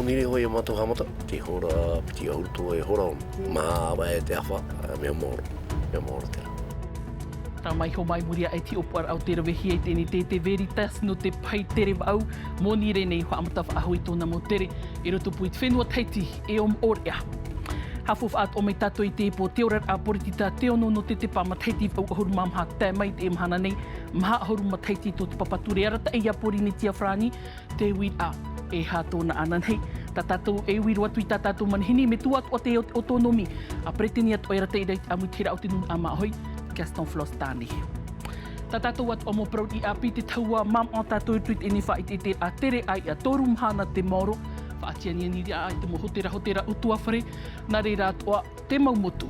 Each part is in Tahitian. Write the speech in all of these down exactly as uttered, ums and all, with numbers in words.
Nō reira hoʻi ā mātou haʻamata, te hora piti ʻahuru atoʻa e hora ono. Maha ʻāvaʻe te ʻafa, mea maoro, mea maoro terā. Tāmau iho mai muri aʻe i te ʻōpuaraʻa o tē ravehia i teie nei taiete Veritas nō te pahi tere vaʻu, Monirē nei haʻamata faʻahou i tōna mau tere, i roto pū i te fenua Tahiti, e ʻo Moʻorea. Haʻafaufaʻa atoʻa mai tātou i teie pō, te oraraʻa poritita te ono nō te tepa matahiti vaʻu ʻahuru mā maha tae mai i teie mahana nei, maha ʻahuru matahiti tō te papa ture arataʻi iā Pōrīnetia Farāni, te uiraʻa, e aha tōna ananahi. Tā tātou e ui roa atu i tā tātou manihini, metua atoʻa teie o te ʻōtōnomi, ʻa Peretiteni atoʻa e arataʻi ra i te ʻāmuitahiraʻa o te nūnaʻa māʻohi, Gaston Flosse Tane. Tā tātou atoʻa mau parau riʻi ʻāpī, te tahua māmā tātou i roto i teie nei faʻaʻeteʻeteraʻa tere ʻāiʻa, toru mahana te maoro, faʻatianianiraʻa i te mau hōtēra, hōtēra ʻutuāfare, nā reira atoʻa te mau motu.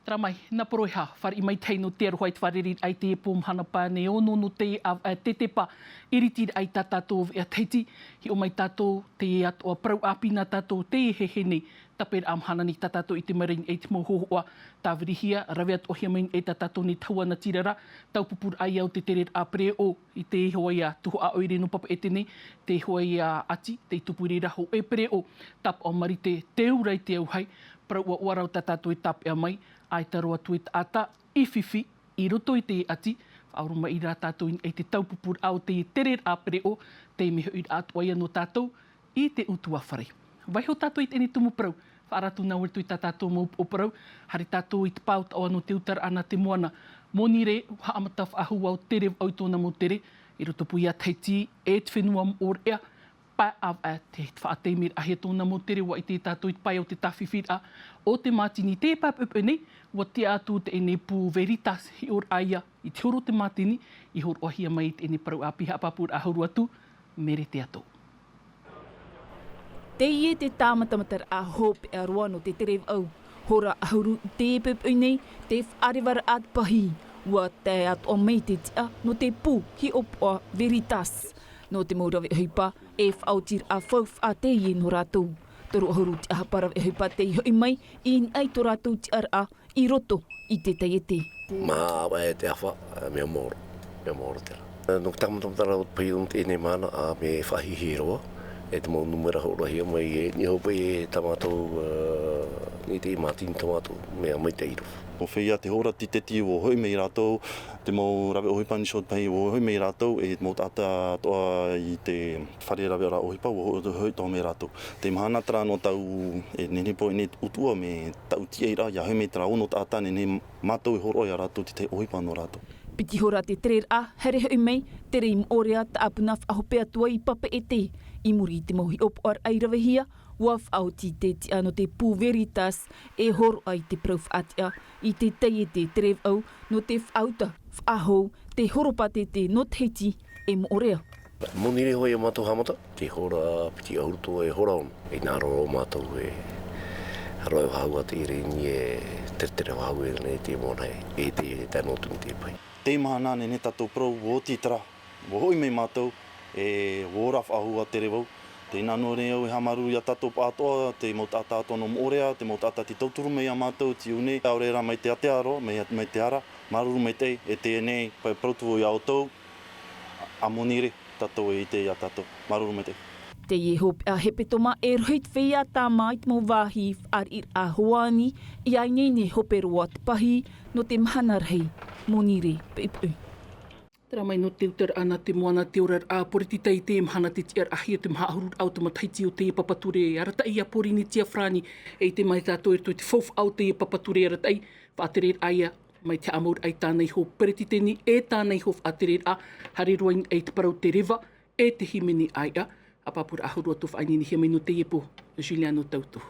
Terā mai, nā Poroiha, fāriʻi maitaʻi nō te aroha i te fārereiraʻa i teie pō mahana pae e ono nō teie ʻāvaʻe tepa, iritiraʻa i tā tātou veʻa Tahiti, hiʻo mai tātou, teie atoʻa parau ʻāpī nā tātou, teie heheu nei, taperaʻa mahana nei tā tātou i ʻite mai ra i te mau hōhoʻa, tāvirihia, rave atoʻahia mai nei tā tātou nei tahua natirara, taupupuraʻa ia o te tereraʻa pereʻoʻo, i te iho ia tuhaʻa ʻoire nō Papeʻete nei, te iho ia ʻati, tei tupu i reira hōʻē pereʻoʻo, tāpaʻo marite, te ura i te auahi, parau ʻuaʻua rā tā tātou e tāpeʻa mai, ʻaita roa atu e taʻata, i fifi, i roto i te ʻati, faʻaoromaʻi rā tātou i te taupupuraʻa o te tereraʻa pereʻoʻo, te mea hoʻiraʻa atoʻa ia nō tātou, i te ʻutuāfare. Vaiho tātou i teie nei tumu parau, faʻaara atu nā ʻoe i tā tātou mau upoʻo parau, haere tātou i te pae o te ʻoaʻoa nō te utaraʻa nā te moana, Monirē, haʻamata faʻahou ʻo tere vaʻu i tōna mau tere, i roto pū iā Tahiti, e te fenua Moʻorea, pae ʻāvaʻe te faʻataimeraʻahia tōna mau tere, ʻua ʻite tātou i te pae o te tāfifiraʻa o te mātini, teie pae poʻipoʻi nei, ʻua tiʻa atu teie nei pū Veritas, hiʻoraʻa ia, i te huru o te mātini, i hōroʻahia mai i teie nei parau ʻāpī, haʻapāpūraʻa huru atu, Merete Ato. Teie te tāmatamataraʻa hopeʻa roa nō te tere vaʻu. Hora ʻahuru i teie poʻipoʻi nei, te faʻarevaraʻa te pahī. ʻUa tae atoʻa mai te tiʻa nō te pū hiʻopoʻa Veritas. Nō te mau rave ʻohipa, e faʻaotiraʻa faufaʻa teie nō rātou. Toru ʻahuru tiʻahapa rave ʻohipa tei hoʻi mai i niʻa i tō rātou tiʻaraʻa i roto i te taiete. Maha ʻāvaʻe te ʻafa, mea maoro, mea maoro terā. Nō te tāmatamataraʻa o te pahī i teie nei mahana, ʻa, mea faʻahiahia roa, e te mau nūmera hōroʻahia mai, e niʻa hope e tā mātou, ā, i te mātini tā mātou, mea maitaʻi roa. ʻO feiā te hora titeti ʻua hoʻi mai rātou, te mau rave ʻohipa nisi o te pahī ʻua hoʻi mai rātou, e te mau taʻata atoʻa i te fare raveraʻa ʻohipa ʻua hoʻi, hoʻi atoʻa mai rātou. Te mahana terā nō tāʻu, e nehenehe poʻi nei ʻutuʻa mea tāʻu tiʻaraʻa, ʻia hoʻi mai terā ono taʻata, nehenehe mātou e hōroʻa ia rātou te tahi ʻohipa nō rātou. Piti hora te tereraʻa, haere hoʻi mai, tere i Moʻorea, tāʻapuna faʻahope atu ai i Papeʻete. I muri i te mau hiʻopoʻaraʻa i ravehia, ʻua faʻaoti te tiʻa nō te pū Veritas, e hōroʻa i te parau faʻatiʻa i te taiete tere vaʻu nō te faʻauta faʻahou te horopātete nō Tahiti e Moʻorea. Monirē hoʻi ā mātou haʻamata, te hora piti ʻahuru atoʻa e hora ono. Hinaʻaro mātou e roʻe faʻahou ā te ʻīreni e teretere faʻahou e nei te mōna e, e te, e tae noa atu i te pahi. Teie mahana nehenehe tātou parau ʻua oti terā. ʻUa hoʻi mai mātou, e ʻua ora faʻahou ā tere vaʻu. Tē nā nō nei au e haʻamāuruuru ia tātou pāʻatoʻa, te mau taʻata atoʻa nō Moʻorea, te mau taʻata tei tauturu mai ia mātou, te ʻū nei, ʻaore rā mai te Aotearoa, mai, mai te ara, māuruuru maitaʻi, e teie nei, pae parau atu vau ia ʻoutou, ʻa Monirē, tātou e ʻite ia tātou. Māuruuru maitaʻi. Teie hopeʻa hepetoma e rohi te feiā tāmā i te mau vāhi fāriʻiraʻa hoani, ʻia ineine hope roa te pahī, nō te mahana rahi, Monirē, poʻipoʻi. Terā mai nō te utaraʻa nā te moana te oraraʻa poritita i teie mahana te tiʻaraʻahia te maha ʻahururaʻa o te matahiti o teie papa ture arataʻi iā Pōrīnetia Farāni, e ʻite mai tātou i roto i te faufaʻa o teie papa ture arataʻi, faʻatereraʻa ia, mai te haʻamauraʻa i tāna iho peretiteni, e tāna iho faʻatereraʻa, haere roa i niʻa i te parau te reva, e te hīmene ʻāiʻa, haʻapāpūraʻa huru atu faʻaineinehia mai nō teie pō, Juliano Tautu.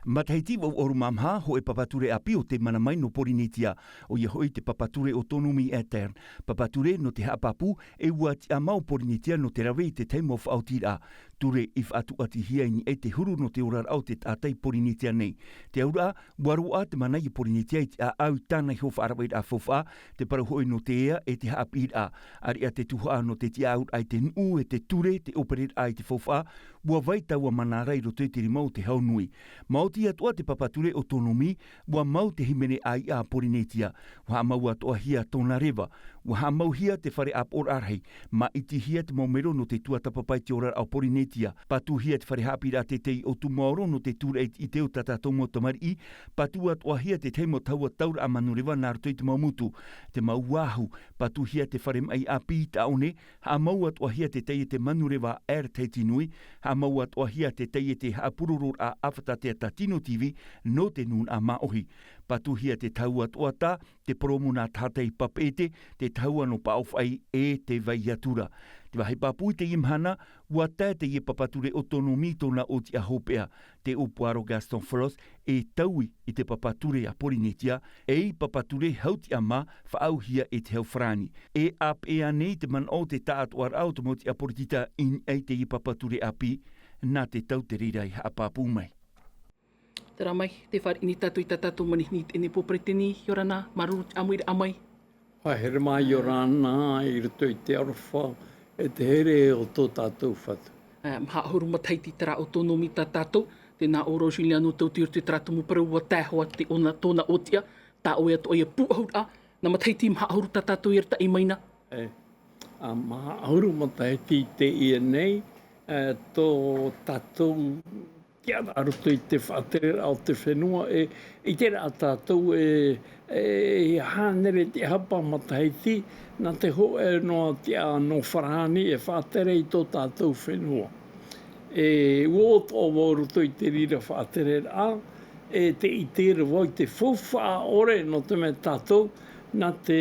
Matahiti vaʻu ʻahuru mā maha, hōʻē papa ture ʻāpī o tē mana mai nō Pōrīnetia, ʻoia hoʻi te papa ture ʻōtōnomi Airterm. Papa ture nō te haʻapāpū, e ʻua tiʻa mau Pōrīnetia nō te rave i te tahi mau faʻaotiraʻa. Ture i faʻatuatihia i niʻa i te huru nō te oraraʻa o te taʻata i Pōrīnetia nei. Te auraʻa, ʻua roaʻa te mana i Pōrīnetia i te ʻāʻau i tāna iho faʻaraveraʻa faufaʻa, te parau hoʻi nō te ea e te haʻapiʻiraʻa. ʻAreʻa te tuhaʻa nō te tiʻaʻauraʻa i te nuʻu e te ture, te ʻōpereraʻa i te faufaʻa, Ua vai taua mana ra i roto i te rima o te hau nui. Maoti atoʻa te papa ture autonomi, ua mau te hīmene ʻāiʻa a Porinetia. Ua haʻamau atoʻahia tōna reva. Ua haʻamauhia te fare ʻāpoʻoraʻa rahi. Māʻitihia te mau mero nō te tuatāpapa i te oraraʻa o Porinetia. Patuhia te fare haʻapiʻiraʻa teitei ʻo Tūmaoro nō te tūraʻi i te ʻite o tā tātou mau tamariʻi. Patu atoʻahia te tahi mau tahua tauraʻa manureva nā roto i te mau motu. Te mau uāhu. Patuhia te fare maʻi ʻāpī i Taʻone. Haʻamau atoʻahia te taiete manureva Air Tahiti Nui. Haʻamau atoʻahia te taiete haʻapurororaʻa ʻāfata teata Tino TV nō te nūnaʻa māʻohi. Patuhia te tahua toʻatā, te poromu nā Tahatai Papeʻete, te tahua nō Paʻofaʻi e te Vaiatura. Te vāhi pāpū i teie mahana, ua tae teie papa ture autonomi i tōna ʻōtiʻa hopeʻa, te ʻōpuaro Gaston Flosse, e taui i te papa ture a Porinetia, e i papa ture hautiʻa mā, faʻaauhia e te hau farāni. E ʻāpeʻe ānei te manaʻo o te taʻatoʻaraʻa o te mau tiʻa poritita i niʻa i teie papa ture ʻāpī, nā te tau te reira i haʻapāpū mai. Tērā mai, tē fāriʻi nei tātou i tā tātou manihini i teie nei pō peretiteni, ʻia ora na, māuruuru te ʻāmuiraʻa mai. Haere mai, ʻia ora na, i roto i te aroha, e te here o tō tātou Fatu. E, maha ʻahuru matahiti terā autonomi tā tātou, tēnā ʻo Rogério Lino Tauti i roto i terā tumu parau ua tae hoʻi te ʻona, tōna ʻōtiʻa, tā ʻoe atoʻa ia pūʻohuraʻa, nā matahiti maha ʻahuru tā tātou i arataʻi mai na. E, a maha ʻahuru matahiti teie nei, e, tō tātou tiʻaraʻa roto i te faʻatereraʻa o te fenua, e, ʻite ra tātou e, e, hānere te hapa matahiti, nā te hōʻē noa tiʻa nō Farāni e faʻatere i tō tātou fenua. E, ua ʻoto vau roto i te reira faʻatereraʻa, e, tē ʻite ra vau i te faufaʻa ʻore nō te mea tātou, nā te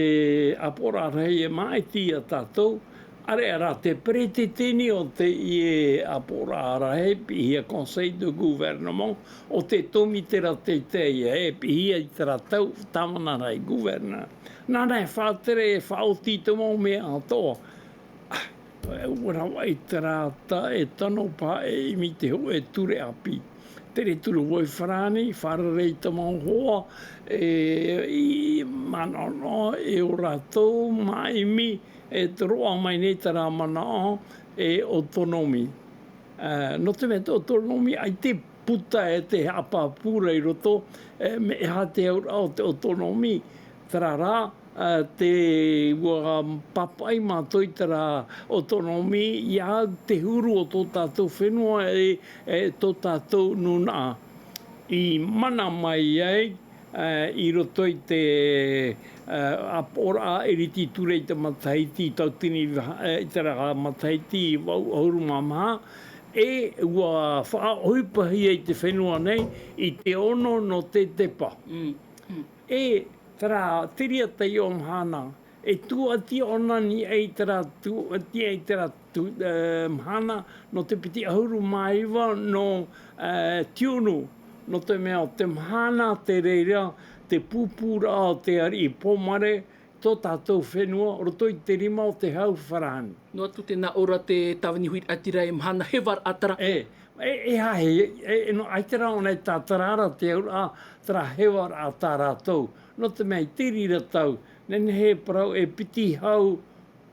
ʻāpoʻoraʻa rahi e māʻiti ia tātou, ʻāreʻa rā te peretiteni o teie ʻāpoʻoraʻa rahi, e piʻihia Conseil de Gouvernement, ʻo te tōmitera teitei, e piʻihia i terā tau, tāvana rahi, gouverneur. Nāna e faʻatere, e faʻaoti i te mau mea atoʻa. Ah, ua ravaʻi terā taʻa e tano paha e ʻimi i te hōʻē ture ʻāpī. Tere turu vau i Farāni, fārerei i te mau hoa, e, i manaʻo, e ʻo rātou, māʻimi, e te roaʻa mai nei terā manaʻo, e autonomi. E, nō te mea te autonomi, ʻaita e puta e te haʻapāpū ra i roto, e, mea aha te auraʻa o te autonomi, terā rā, e, te, ua pāpaʻi mātou i terā autonomi, ʻia au te huru o tō tātou fenua e, e tō tātou nūnaʻa. I mana mai ai, e, i roto i te, e, ʻāpoʻoraʻa ʻiriti ture i te matahiti tauatini, e, i terā matahiti vaʻu ʻahuru mā maha, e ua faʻaʻohipahia i te fenua nei i te ono nō te tepa. Mm, mm. E terā, te reira taiʻo mahana, e tuati ʻōna i niʻa i terā, tuati i niʻa i terā tu-, e, mahana nō te piti ʻahuru mā iva nō, e, tiunu, nō te mea ʻo te mahana te reira, te pūpūraʻa o te ariʻi Pōmare, tō tātou fenua, roto i te rima o te hau Farāni. Noa atu tēnā ʻō ra te tāvini huiraʻatira e mahana hevaraʻa terā. E, e, e aha, e, e, nō, ʻaita rā ʻōna e tātara ra te auraʻa, terā hevaraʻa tā rātou. Nō te mea i te reira tau, nehenehe e parau e piti hau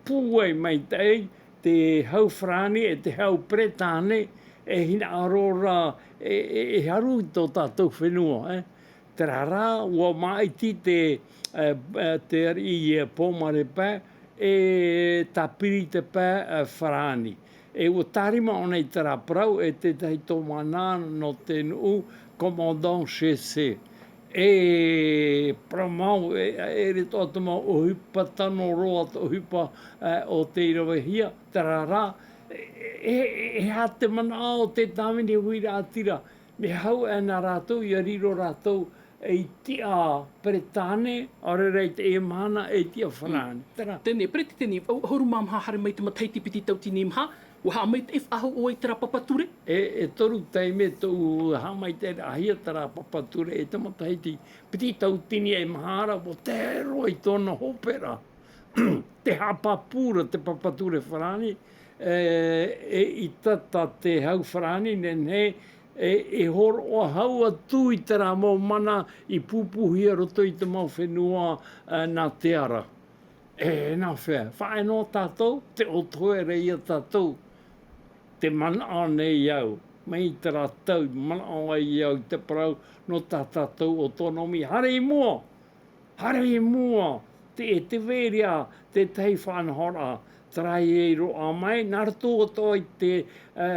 pūai maitaʻi, te hau Farāni e te hau Peretāne, e hinaʻaro ra, e, e, e haru i tō tātou fenua, e. Terā rā, ua māʻiti te, e, e, te ariʻi, e, Pōmare pae, e tāpiri te pae, e, Farāni. E ua tārima ʻōna i terā parau, e tētahi tōmana nō te nuʻu, commandant Chessé. E parau mau, e, e ʻere atoʻa te mau ʻohipa tano roa, te ʻohipa, e, o tei ravehia, terā rā, e, e, e, e aha te manaʻo o te tāvini huiraʻatira, mea hau aʻe na rātou, ʻia riro rātou ei tiʻa Peretāne, ʻaore rā i teie mahana ei tiʻa Farāni. Mm. Terā. Teie, Peretiteni, vaʻu ʻahuru mā maha haere mai te matahiti piti tauatini maha, ua haʻamaitaʻi faʻahou ʻoe i terā papa ture? E, e toru taime tōʻu haʻamaitaʻiraʻahia terā papa ture i te matahiti piti tauatini e maha ra, ua tae roa i tōna hoperaʻa. Te haʻapāpū ra te papa ture Farāni, e, e, i tata te hau Farāni, nehenehe, e, e hōroʻa hau atu i terā mau mana i pūpūhia roto i te mau fenua, e, nā te ara. E, nā fea, faʻaea noa tātou, te ʻoto hoʻi ra ia tātou. te manaʻo nei au, mai terā tau i manaʻo ai au i te parau nō tā tātou autonomy. Haere i mua, haere i mua, te, e te veria, tētahi faʻanahoraʻa, terā e roaʻa mai, nā roto atoʻa i te, e,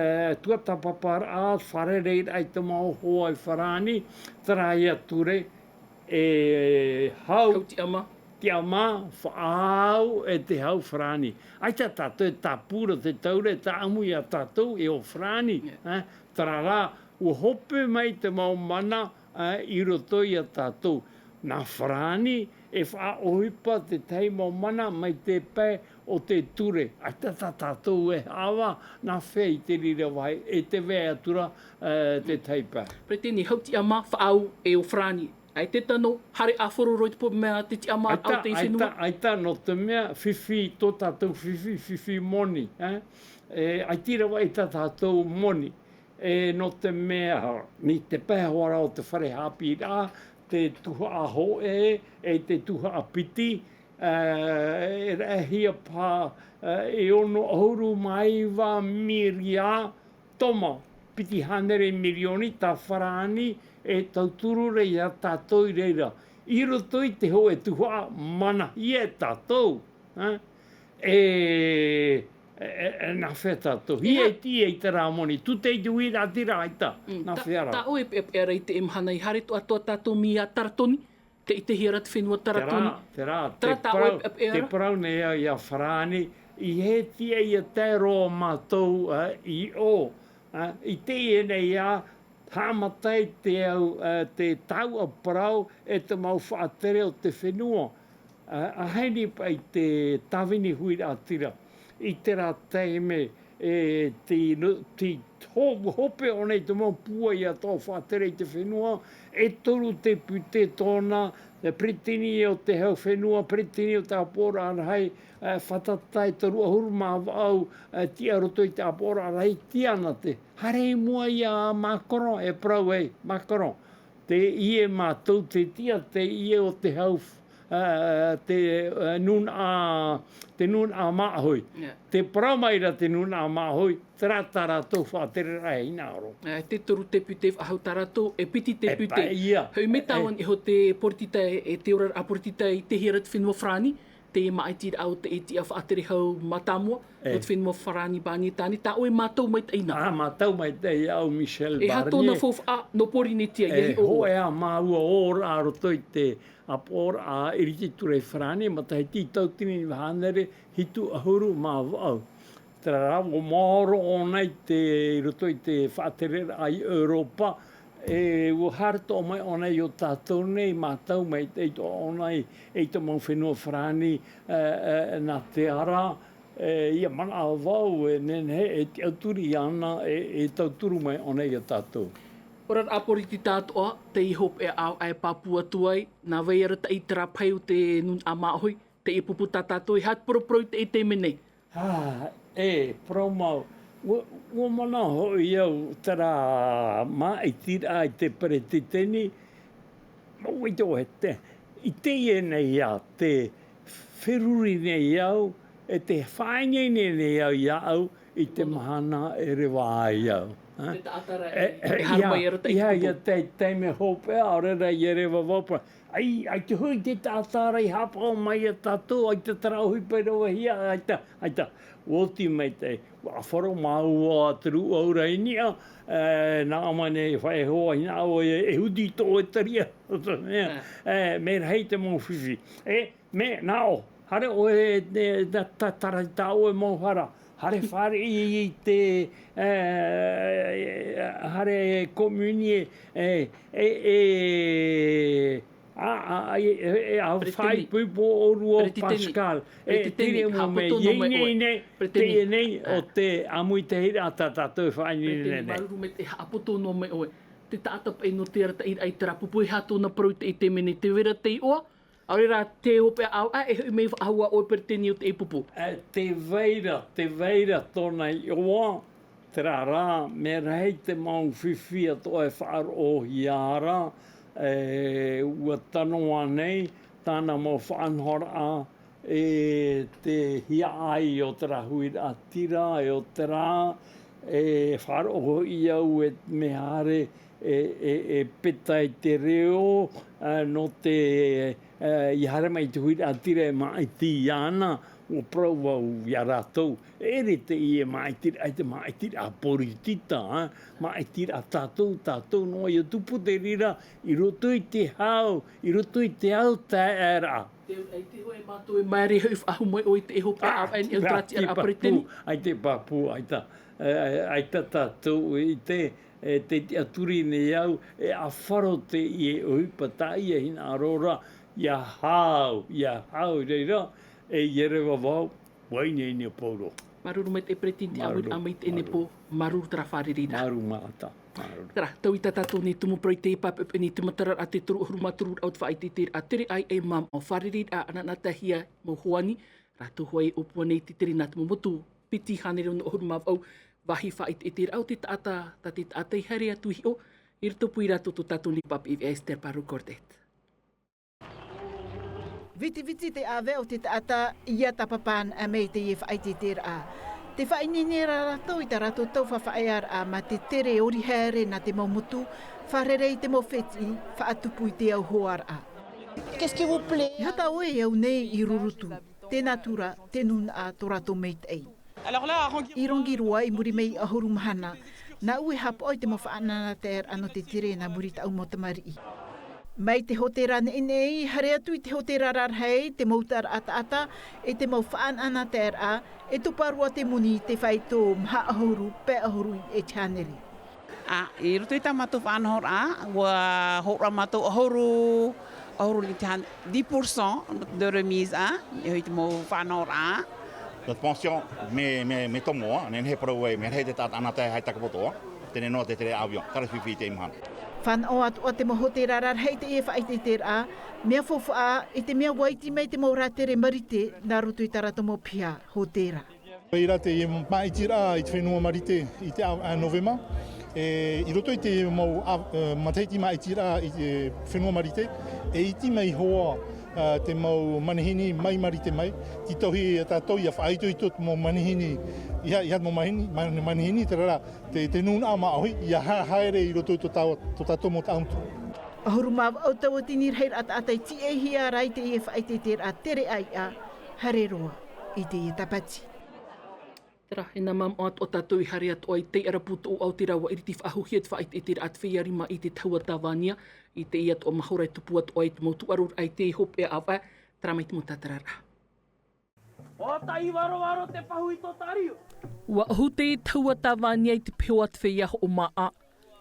tuatāpaparaʻa, fārereiraʻa i te mau hoa i Farāni, terā ia ture, e hau, Hau tiʻamā. Tiʻamā, faʻaau, e te hau Farāni. ʻAita tātou e tāpura te taura, e tāʻamu ia tātou, e ʻo Farāni, Yeah. e, terā rā, ʻua hope mai te mau mana, e, i roto ia tātou. Nā Farāni, e faʻaʻohipa tētahi mau mana mai te pae o te ture. ʻAita tā tātou e haʻavā, nā fea i te reira vāhi, e tē vai atu ra, e, tētahi pae. Peretiteni, hau tiʻamā, faʻaau, e ʻo Farāni. ʻAe te tano, haere ʻāfaro roa i te pō mea te tiʻamā ʻAita, ʻau te ʻaita, fenua. ʻAita, nō te mea, fifi, tō tātou fifi, fifi moni, e? E, ʻaita rā i tā tātou moni. E, nō te mea, i te pae hoʻi ra o te fare haʻapiʻiraʻa, te tuhaʻa hōʻē, e te tuhaʻa piti, e, e raʻehia paha, e, e ono ʻahuru mā iva miria, toma, piti hānere mirioni tā Farāni e tauturu ra ia tātou i reira. I roto i te hōʻē tuhaʻa manahia e tātou, e? E, e, e, e, nā fea tātou. Ia e tīaʻi terā moni, tūtei te huiraʻatira ʻaita, Mm, nā tā, fea rā. tā ʻoe e peʻapeʻa ra i te mahana i haere atoʻa tātou mai ia Taratoni, te, i te hia ra te fenua Taratoni. Terā, terā, Terā te tā ʻoe parau, e peʻapeʻa te ra? parau nei au ia Farāni, i hē tīaʻi ia tae roa mātou, e, i ʻō, e, i teie nei ā, haʻamata ai te au, e, te tāuʻa parau e te mau faʻatere o te fenua. E, ʻaita nei paʻi te tāvini huiraʻatira. I terā taime, e, te, no, te ho-, hope ʻōna i te mau pūai atoʻa faʻatere i te fenua, e toru te pute tōna, e peretiteni o te hau fenua, peretiteni o te ʻāpoʻoraʻa rahi, e, fātata e toru ʻahuru mā vaʻu, e, tiʻa roto i te ʻāpoʻoraʻa rahi, tiʻa ana te. Haere i mua ia Macron, e parau ai, Macron. Teie mātou te tiʻa, teie o te hau, e, te, e, nūnaʻa, te nūnaʻa māʻohi. Yeah. Te parau mai ra te nūnaʻa māʻohi, terā tā rātou faʻatereraʻa e hinaʻaro. E, te toru te pute faʻahou tā rātou, e piti te E pute. paʻi ia. Hoi mai E. tāua nei iho te poritita, e, e te oraraʻa poritita i te hia ra te fenua Farāni, te māʻitiraʻa o te tiʻa faʻatere hau mātāmua, E. o te fenua Farāni, Barnier tāne, tā ʻoe mātau maitaʻi na. Ā, mātau maitaʻi au Michel E aha Barnier. tōna faufaʻa nō Pōrīnetia, ia E, hiʻo ʻoe. Hōʻē ā māua ora ā roto i te ʻāpoʻoraʻa ʻiriti ture Farāni, matahiti tauatini hānere hitu ʻahuru mā vaʻu. Terā rā, ʻua maoro ʻōna i te, i roto i te faʻatereraʻa i Europa, e, ʻua haere atoʻa mai ʻōna i ō tātou nei, mātau maitaʻi atoʻa ʻōna i, i te mau fenua Farāni, e, e, nā te ara, e, ia manaʻo vau, e nehenehe, e tiʻaturi ana, e, e tauturu mai ʻōna ia tātou. Oraraʻa poritita atoʻa, tei hopeʻa ʻāvaʻe pāpū atu ai, nā vai arataʻi terā pahi o te nūnaʻa māʻohi, teie pupu tā tātou, e aha te poroporo i teie taime nei? Ā, e, parau mau. ʻUa, ʻua manaʻo hoʻi au terā māʻitiraʻa i te peretiteni, ʻua ʻite ʻoe te, i teie nei ā, te feruri nei au, e te faʻaineine nei au iāʻu, i te mahana e reva ai au. Ā? Te taʻata ra E, e, e haere ia, mai arataʻi i te ia, pupu. ia te taime hopeʻa, ʻaore rā ia reva vau, parau, ʻAi, ʻaita hoʻi te taʻata ra i haʻapaʻo mai ia tātou, ʻaita terā ʻohipa i ravehia, ʻaita, ʻaita. ʻUa oti maitaʻi, ʻua ʻāfaro māua te rūʻau ra i niʻa, e, nā ʻō mai nei, faʻaʻehoa, hinaʻaro ʻoe, e huri tō ʻoe tariʻa. E, mea rahi te mau fifi. E, mea, nā ʻō, haere ʻoe, e, e, tā, tā, tā, tā ʻoe mau hara. Haere fāriʻi i te, e, haere communier, e, e, e, a, a, e, e, e, a, Peretiteni. faʻaipoipo ʻōrua Peretiteni. Pascal. E, Peretiteni, tere mau mea, haʻapoto noa mai ʻoe. Nei, nei, Peretiteni. teie nei, ʻo te ʻāmuitahiraʻa tā tātou e faʻaineine Peretiteni, nei. māuruuru maitaʻi, haʻapoto noa mai ʻoe. Te taʻata paʻi nō te arataʻiraʻa i terā pupu, e aha tōna parau i teie taime nei, tē vai ra tei iʻoa, ʻaore rā tē hopeʻa ʻāvaʻe, e hoʻi mai faʻahou ʻoe peretiteni o teie pupu. E, tē vai ra, tē vai ra tōna iʻoa, terā rā, mea rahi te mau fifi atoʻa e faʻaroʻohia ra, e, ʻua tano ānei, tāna mau faʻanahoraʻa, e te hiaʻai o terā huiraʻatira, e o terā, E faʻaroʻo hoʻi au e mea haere e, e, e peta i te reo, ā, nō te, ā, ʻia haere mai te huiraʻatira e māʻiti iāna, ʻua parau au iā rātou. E ʻere teie māʻitiraʻa, ʻaita māʻitiraʻa poritita, ā, māʻitiraʻa tātou, tātou noa ʻia tupu te reira, i roto i te hau, i roto i te ao taeaʻeraʻa. Te, ʻaita hoʻi mātou e māere hoʻi faʻahou mai ʻoe i te hopeʻa ʻāvaʻe nei ʻau tāraʻa peretiteni. ʻAita e pāpū, ʻaita, ē, ʻaita tātou i te, e, te tiʻaturi nei au, e ʻafaro teie ʻohipa tā ʻoe e hinaʻaro ra, ʻia hau, ʻia hau i reira, e ʻia reva vau, ʻua ineine pauroa. Māuruuru maitaʻi peretiteni, ʻia ʻāmuiraʻa mai i teie nei pō, māuruuru terā fārereiraʻa. Māuruuru maitaʻi. Terā, taui tā tātou nei tumu parau i teie pāpeʻapeʻa nei, te matararaʻa te toru ʻahuru mā toru raʻau te faʻaʻiteʻiteraʻa tere ʻaiʻai māmā, fārereiraʻa ʻanaʻanataehia mau hoani, rātou hoʻi e ʻōpua nei i te tere nā te mau motu piti hānere ono ʻahuru mā vaʻu, vāhi faʻaʻiteʻiteraʻa o te taʻata, tā te taʻata i haere atu i hiʻo, i rotopū ia rātou tō tātou nei pāpaʻi veʻa Esther Parou-Courtet. Vitiviti te ʻāvaʻe o te taʻata ʻia tāpapa anaʻe mai i teie faʻaʻiteʻiteraʻa. Tē faʻaineine ra rātou i tā rātou tau faʻaearaʻa mā te tere ʻori haere nā te mau motu, fārerei i te mau fētiʻi, faʻatupu i te au hoaraʻa. Qu'est-ce qui vous plaît ? E aha tā ʻoe e au nei i Rurutu, te nātura, te nūnaʻa, tō rātou maitaʻi. I Rangiroa, i muri mai i ʻahuru mahana, nāʻu e haʻapaʻo i te mau faʻaʻanaʻanataeraʻa nō te tere nā muri i tāʻu mau tamariʻi. Mai te hōtēra neʻineʻi, haere atu i te hōtēra rarahi, te mau utaraʻa taʻata, e te mau faʻaʻanaʻanataeraʻa, e topa roa te moni i te faito maha ʻahuru, pae ʻahuru i te hānere. Ā, i roto i tā mātou faʻanahoraʻa, ʻua hōroʻa mātou ʻahuru, ʻahuru i te hān-, dix pour cent de remise, ā, i te mau faʻanahoraʻa. Notre pension, mea, mea, mea tomo, ā, nehenehe e parau ai, mea rahi te taʻata ʻanatae hai takapoto, ā, teie noa te tere avion, tara fifi i teie mahana. Fānaʻo atoʻa te mau hōtēra rarahi i teie faʻaʻiteʻiteraʻa, mea faufaʻa, i te mea ʻua iti mai te mau rātere marite, nā roto i tā rātou mau piha hōtēra. Reira teie māʻitiraʻa i te fenua Marite i te ʻāvaʻe Novema. E, i roto i te mau ʻā-, e, matahiti māʻitiraʻa i te fenua Marite, e iti mai hoʻi, e, te mau manihini mai Marite mai, tītauhia ia tātou ʻia faʻaitoito te mau manihini, ʻeiaha, ʻeiaha te mau manihini, man-, manihini, terā rā, te, te nūnaʻa māʻohi, ʻia ha-, haere i roto i tō tā-, tō tātou mau taʻamotu. ʻAhuru mā vaʻu tauatini rahiraʻa taʻata i tīaʻihia ra i teie faʻaʻiteʻiteraʻa tere ʻaiʻa, haere roa i teie tāpati. Terā, e nā māmā atoʻa tātou i haere atoʻa i te arapu tō ʻau te rāua iriti faʻahouhia te faʻaʻiteʻiteraʻa te feiā rimaʻī i te tahua tāvānia, i teie atoʻa mahora e tupu atoʻa ai te mau tūʻaroraʻa i te hopeʻa ʻāvaʻe, terā mai te mau tātararaʻa. ʻO taʻi varovaro te pahu i tō tārio. ʻUa ʻohu te tahua tāvānia i te peho a te feiā hoʻomāʻa,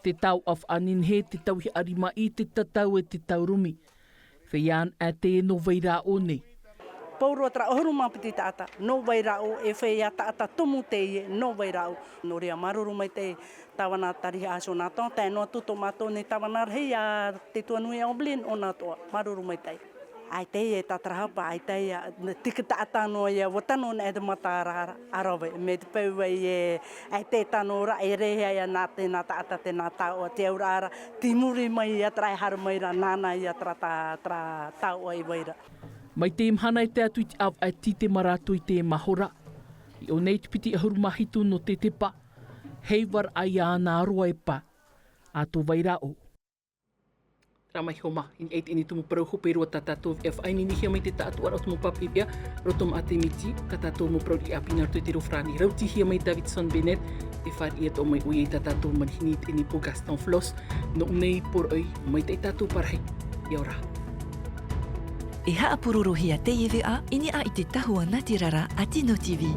te taoʻa faʻanehenehe, te tauihaʻa rimaʻī, te tatau e te taurumi. Feiā anaʻe teie nō vai ra ʻō nei. Pauroa terā ʻahuru mā piti taʻata, nō vai ra ʻō, e feiā taʻata tumu teie, nō vai ra ʻō. Nō reira māuruuru maitaʻi tāvana Tarihaʻa Jonathan, tae noa atu tō mātou nei tāvana rahi iā te tuanui Evelyn, ʻōna atoʻa, māuruuru maitaʻi. ʻAita e tātarahapa, ʻaita ia, tiki taʻata noa ia, ʻua tano nei te matara, ara vai, mai te peu vai e, ʻaita e tano ra, e rehea ia nā te, nā taʻata te, nā taoʻa, te auraʻa ra, tei muri mai ia terā e haere mai ra, nāna ia terā tā, terā taoʻa i vai ra. Mai te mahana e tae atu i te ʻāvaʻe, tē tītema rātou i te mahora. I ʻō nei te piti ʻahuru mā hitu nō te tepa, heiva ra ia ʻana roa e pā. ʻA tō vai ra ʻō. Terā mai hoʻi, i niʻa i teie nei tumu parau hope roa tā tātou e faʻaineinehia mai te taʻatoʻaraʻa o te mau pāpaʻi veʻa, roto maʻa te miti, tā tātou mau parau riʻi ʻāpī nā roto i te reo farāni. Rautihia mai Davidson Bennett, e fāriʻi atoʻa mai ʻoia i tā tātou manihini i teie nei pō Gaston Flosse, nō ʻō nei poroʻi, maitaʻi tātou pārahi, ʻia ora. E haʻapurorohia teie veʻa i niʻa i te tahua nātirara a Tino TV.